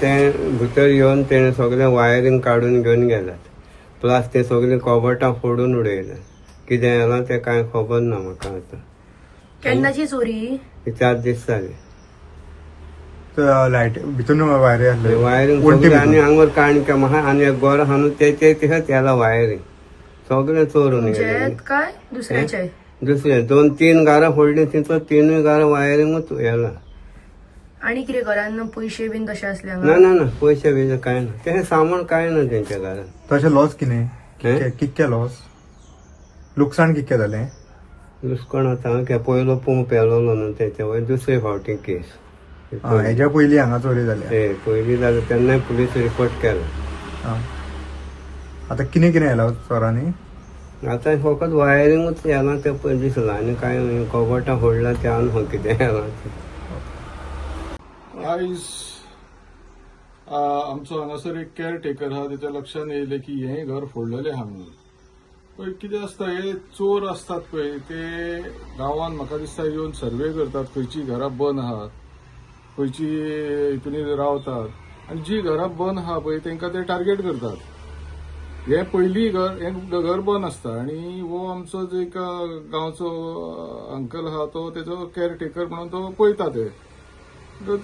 ते भितर येवन तेणें सगळें वायरींग काडून घेवन गेल्यात. प्लस ते सगळीं कबटां फोडून उडयल्या. कितें जालां तें कांय खबर ना म्हाका आतां. केन्नाची चोरी? ही 4 दीस जाले. तर लायट भितून वायरी आसले? वायरींग वण्टी सगळें आनी भितून. हांगर काणक्या म्हाका आनी एक गोरो आहा न्हू तेचे तशेंच येला वायरींग सगळें चोरून गेलें. तुमचे काय दुसऱ्याचे? दुसरे दोन तीन घरां फोडलीं, तितून तिनूय घरां वायरींगूच येला. आणि कितें घरान पयशे बीन तशे आसले ना. हांगा? ना ना, पयशे बियशे कांय ना, तें सामान कांय ना तेंच्या घरान. तशें लॉस कितें? हें? कितके लॉस, लुकसाण कितकें जालें? लुसकोण आतां हांव पयलो पंप पेलोलो न्हू तेच्या वयर दुसरे फावटी केस. हेज्या पयलीं हांगा चोरी जाल्या? ते पयलीं जालें तेन्नाय पुलीस रिपोर्ट केलो. आतां कितें कितें येयला चोरांनी? आतां फकत वायरींगूच येलां तें पळय दिसलां आनी कांय कबटां फोडलां तें आनी कितें येलां तें. आयज आमचो हांगासर एक केअर टेकर आहा, तेच्या लक्षान येयलें की हें घर फोडलेलें आहा म्हणून. पळय, कितें आसता, हे चोर आसतात पळय, ते गांवान म्हाका दिसता येवन सर्वे करतात, खंयची घरां बंद आहात, खंयची हितून रावतात आनी जी घरां बंद आहा पळय तांकां ते टार्गेट करतात. हें पयलीं घर, हें घर बंद आसता आनी हो आमचो जो एक गांवचो अंकल आहा, तो तेजो केअर टेकर म्हणून तो पळयता ते. तर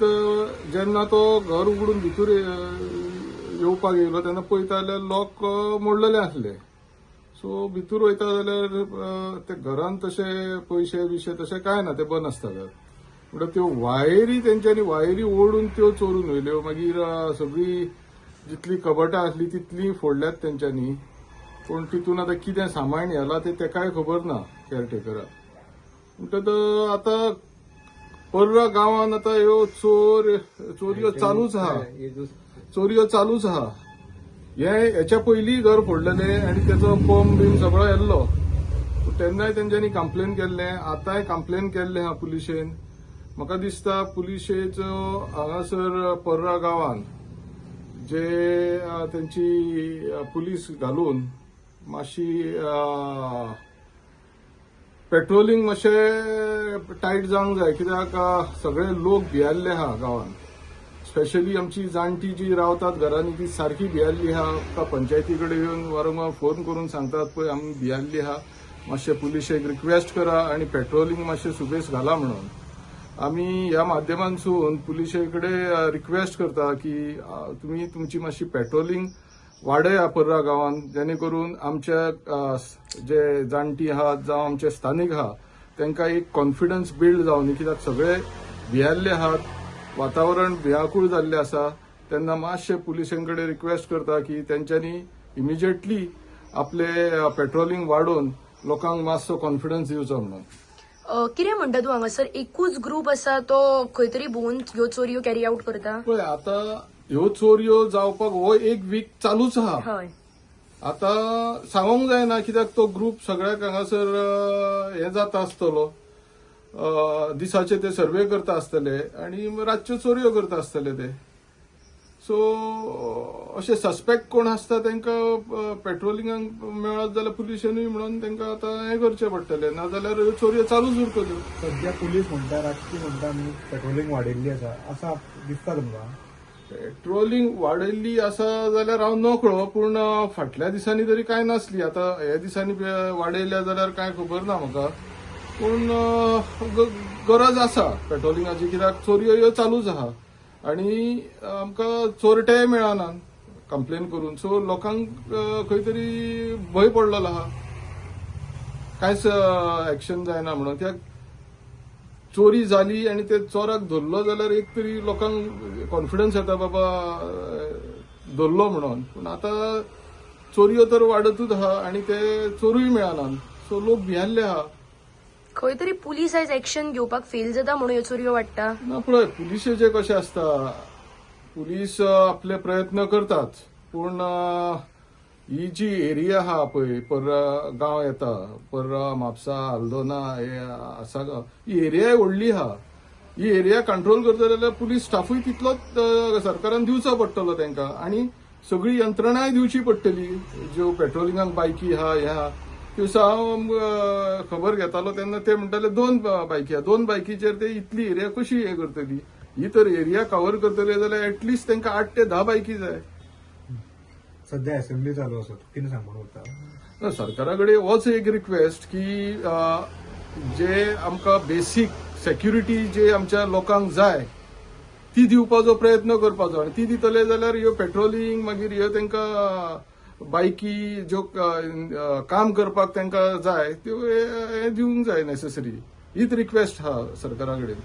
जेन्ना तो घर उगडून भितर येवपाक येयलो तेन्ना पळयता जाल्यार लॉक मोडलेले आसले. सो भितर वयता जाल्यार ते घरान तशे पयशे बिशे तशे कांय ना, ते बंद आसता घर. म्हणटा त्यो वायरी तेंच्यांनी वायरी ओडून त्यो चोरून व्हेल्यो. मागीर सगळी जितली कबटां आसली तितली फोडल्यात तेंच्यांनी. पूण तितून आतां कितें सामान येलां तें तेकाय खबर ना केअरटेकराक. म्हणटकच आतां पर्रा गांवान आतां ह्यो चोरयो चालूच आहा, चोरयो चालूच आहा. हे हेच्या पयलीं घर फोडलेलें आनी तेचो पंप बीन सगळो येल्लो. तेन्नाय तेंच्यांनी कंप्लेन केल्लें, आतांय कंप्लेन केल्लें आहा पुलिशेन. म्हाका दिसता पुलिशेचो हांगासर पर्रा गांवान जे तेंची पुलीस घालून मातशी पेट्रोलिंग मातशें टायट जावंक जाय, कित्याक सगळे लोक भियेल्ले आहा गांवान. स्पेशली आमची जाणटी जी रावतात घरांनी ती सारकी भियेल्ली आहा. आमकां पंचायती कडेन येवन वारंवार फोन करून सांगतात, पळय आमी भियेल्ली आहा, मातशें पुलिशेक रिक्वेस्ट करा आनी पेट्रोलिंग मातशें सुबेस घाला म्हणून. आमी ह्या माध्यमांतसून पुलिशे कडेन रिक्वेस्ट करता की तुमी तुमची मातशी पेट्रोलिंग वाडया पर्रा गांवान, जेणे करून आमच्या जे जाणटी आहात जावं आमचे स्थानीक आहा तांकां एक कॉन्फिडन्स बिल्ड जावनी, कित्याक सगळे भियेल्ले आहात, वातावरण भियाकूळ जाल्लें आसा. तेन्ना मातशें पुलिसां कडेन रिक्वेस्ट करता की तेंच्यांनी इमिजिएटली आपले पेट्रोलिंग वाडोवन लोकांक मातसो कॉन्फिडन्स दिवचो म्हणून. कितें म्हणटा तूं, हांगासर एकूच ग्रुप आसा तो खंय तरी भोंवून ह्यो चोरयो कॅरी आउट करता? पळय, आतां ह्यो चोरयो जावपाक हो एक वीक चालूच आहा. आतां सांगोंक जायना, कित्याक तो ग्रुप सगळ्याक हांगासर हें जाता आसतलो, दिसाचे ते सर्वे करता आसतले आनी रातच्यो चोरयो करता आसतले ते. सो अशे सस्पेक्ट कोण आसता तांकां पेट्रोलिंगाक मेळत जाल्यार पुलिशेनूय म्हणून तांकां आतां हें करचें पडटलें, नाजाल्यार ह्यो चोरयो चालूच उरतल्यो. सध्या पुलीस म्हणटा, रातची म्हणटा आमी पेट्रोलिंग वाडयल्ली आसा, आसा दिसता तुमकां? पेट्रोलिंग वाडयल्ली आसा जाल्यार हांव नकळो, पूण फाटल्या दिसांनी तरी कांय नासली. आतां हे दिसांनी वाडयल्या जाल्यार कांय खबर ना म्हाका, पूण गरज आसा पेट्रोलिंगाची, कित्याक चोरयो ह्यो चालूच आहा आनी आमकां चोरटेय मेळनात कंप्लेन करून. सो लोकांक खंय तरी भंय पडलेलो आहा, कांयच एक्शन जायना म्हणून. कित्याक चोरी जाली आनी ते चोराक धरलो जाल्यार एक तरी लोकांक कॉन्फिडन्स येता, बाबा धरलो म्हणून. पूण आतां चोरयो तर वाडतूच आहा आनी ते चोरूय मेळनात, सो लोक भियेल्ले आहा. खंय तरी पुलीस आयज एक्शन घेवपाक फेल जाता म्हणून ह्यो चोरयो वाडटा? ना, पळय, पुलिशेचे कशें आसता, पुलीस आपले प्रयत्न करतात, पूण ही जी एरिया आहा पळय, पर्रा गांव येता, पर्रा, म्हापसा, आल्दोना, हे आसा, ही एरियाय व्हडली आहा. ही एरिया कंट्रोल करतले जाल्यार पुलीस स्टाफूय तितलोच सरकारान दिवचो पडटलो तांकां आनी सगळी यंत्रणाय दिवची पडटली. ज्यो पेट्रोलिंगाक बायकी आहा, हे आहा, त्यो हांव खबर घेतालो तेन्ना ते म्हणटाले दोन बायकी आहा, दोन बायकीचेर ते इतली एरिया कशी हे करतली? ही तर एरिया कवर करतले जाल्यार एटलिस्ट तांकां 8 ते 10 बायकी जाय. सध्या असेंब्ली चालू आसा, तूं कितें सांगपाक वता? ना, सरकारा कडेन होच एक रिक्वेस्ट की जे आमकां बेसीक सेक्युरिटी जे आमच्या लोकांक जाय ती दिवपाचो प्रयत्न करपाचो, आनी ती दितले जाल्यार ह्यो पेट्रोलिंग, मागीर ह्यो तांकां बायकी ज्यो काम करपाक तांकां जाय त्यो हे दिवंक जाय नेसेसरी. हीच रिक्वेस्ट आहा सरकारा कडेन.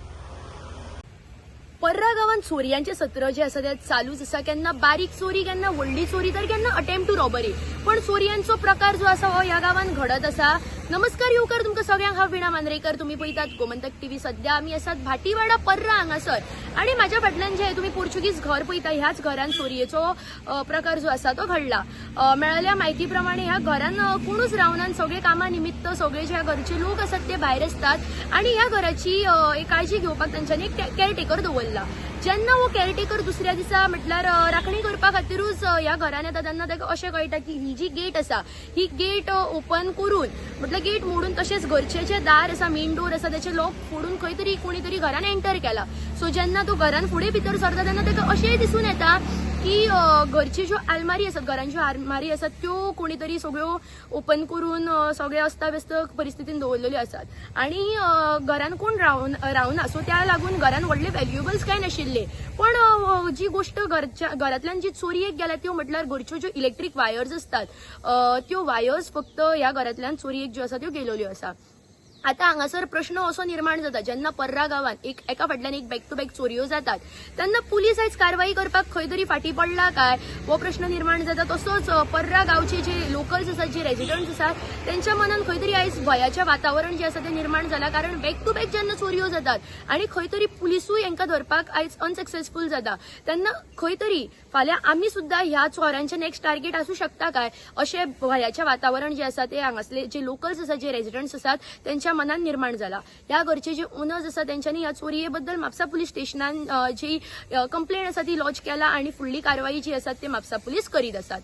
पर्रा गांवांत चोरयांचे सत्र जे आसा ते चालूच आसा. केन्ना बारीक चोरी, केन्ना व्हडली चोरी, तर केन्ना अटेम्प्ट टू रॉबरी, पण चोरयांचो प्रकार जो आसा हो ह्या गांवांत घडत आसा. नमस्कार, येवकार तुमकां सगळ्यांक. हांव विणा मांद्रेकर, तुमी पळयतात गोमंतक टीव्ही. सध्या आमी आसात भाटीवाडा पर्रा हांगासर आनी म्हाज्या फाटल्यान जे तुमी पोर्चुगीज घर पळयता, ह्याच घरान चोरयेचो प्रकार जो आसा तो घडला. मेळिल्ल्या म्हायती प्रमाणे ह्या घरान कोणूच रावनात. सगळे कामा निमित्त सगळे जे ह्या घरचे लोक आसात ते भायर आसतात आनी ह्या घराची एक काळजी घेवपाक तांच्यांनी एक केअरटेकर दवरला. जेन्ना हो केअरटेकर दुसऱ्या दिसा म्हटल्यार राखणी करपा खातीरूच ह्या घरान येता तेन्ना ताका अशें कळटा की ही जी गेट आसा ही गेट ओपन करून, म्हटल्यार गेट मोडून, तशेंच घरचे जे दार आसा, मेन डोर आसा, त्याचे लॉक फोडून खंय तरी कोणी तरी घरान एंटर केला. सो जेन्ना तो घरान फुडें भितर सरता तेन्ना ताका अशेंय दिसून येता की घरची ज्यो आलमारी आसात, घरान ज्यो आलमारी आसात त्यो कोणी तरी सगळ्यो ओपन करून सगळे अस्ताव्यस्त परिस्थितीन दवरलेल्यो आसात आनी घरान कोण रावना. सो त्या लागून घरान व्हडले व्हॅल्युएबल्स कांय नाशिल्ले, पण जी गोश्ट घरांतल्यान जी चोरयेक गेल्या त्यो म्हटल्यार घरच्यो ज्यो इलेक्ट्रीक वायर्स आसतात त्यो वायर्स फक्त ह्या घरांतल्यान चोरयेक ज्यो आसा त्यो गेलेल्यो आसा. आता हांगासर प्रश्न असो निर्माण जाता, जेन्ना पर्रा गांवांत एका फाटल्यान एक बॅक टू बॅक चोरयो जातात तेन्ना पुलीस आयज कारवाई करपाक खंय तरी फाटीं पडला काय हो प्रश्न निर्माण जाता. तसोच पर्रा गांवचे जे लोकल्स आसात, जे रेजिडंट्स आसात, तेंच्या मनान खंय तरी आयज भंयाचें वातावरण जें आसा तें निर्माण जालां, कारण बॅक टू बॅक जेन्ना चोरयो जातात आनी खंय तरी पुलिसूय हांकां धरपाक आयज अनसक्सेसफूल जाता तेन्ना खंय तरी फाल्यां आमी सुद्दां ह्या चोरांचें नेक्स्ट टार्गेट आसूं शकता काय अशें भंयाचें वातावरण जें आसा तें हांगासले जे लोकल्स आसात, जे रेजिडंट्स आसात तेंच्या मनान निर्माण जाला. ह्या घरचे जे ओनर्स आसात तेंच्यांनी ह्या चोरये बद्दल म्हापसा पुलीस स्टेशनान जी कंप्लेन आसा ती लॉज केला आनी फुडली कारवाई जी आसा ती म्हापसा पुलीस करीत आसात.